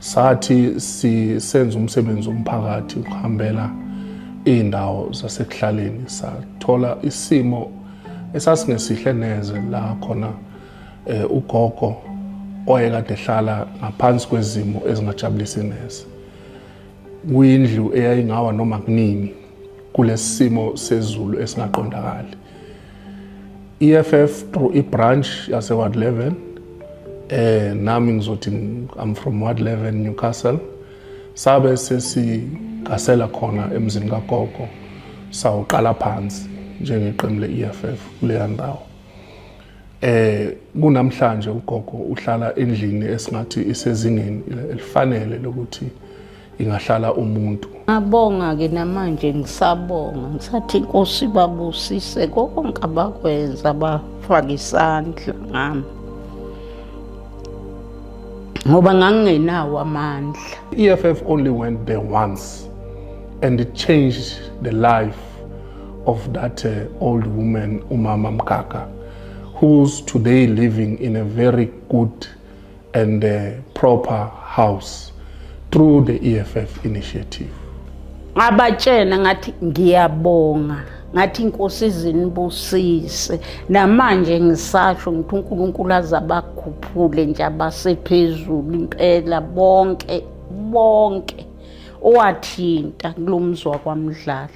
Sathi sisenza umsebenzi womphakathi ukuhambela indawo zasekuhlaleni, sathola isimo esasingesihle neze la khona ugogo oyekade ehlala ngaphansi kwezimo ezingajabulisi neze, kwindlu eyayingawa noma kunini kulesimo sezulu esingaqondakali. EFF through i-branch yase Ward 11, nami ngizothi I'm from Ward 11 Newcastle, sabe sesigasela khona emzini kagogo, sawuqala phansi njengeqembu le-EFF kuleya ndawo. Kunamhlanje ugogo uhlala endlini esingathi isezingeni elifanele lokuthi ingahlala umuntu. Ngabonga ke namanje ngisabonga, ngisathi inkosi babusise konke abakwenza, bafaka isandla ngami ngoba ngangingenawo amandla. EFF only went there once and it changed the life of that old woman, Umama Mkaka, who's today living in a very good and proper house through the EFF initiative. Ngabatshena ngathi ngiyabonga, ngathi inkosi izinibusise. Namanje ngisasho ngithi uNkulunkulu azabakhuphule nje abasephezulu impela bonke bonke owathinta kulomzwa kwaMdladla.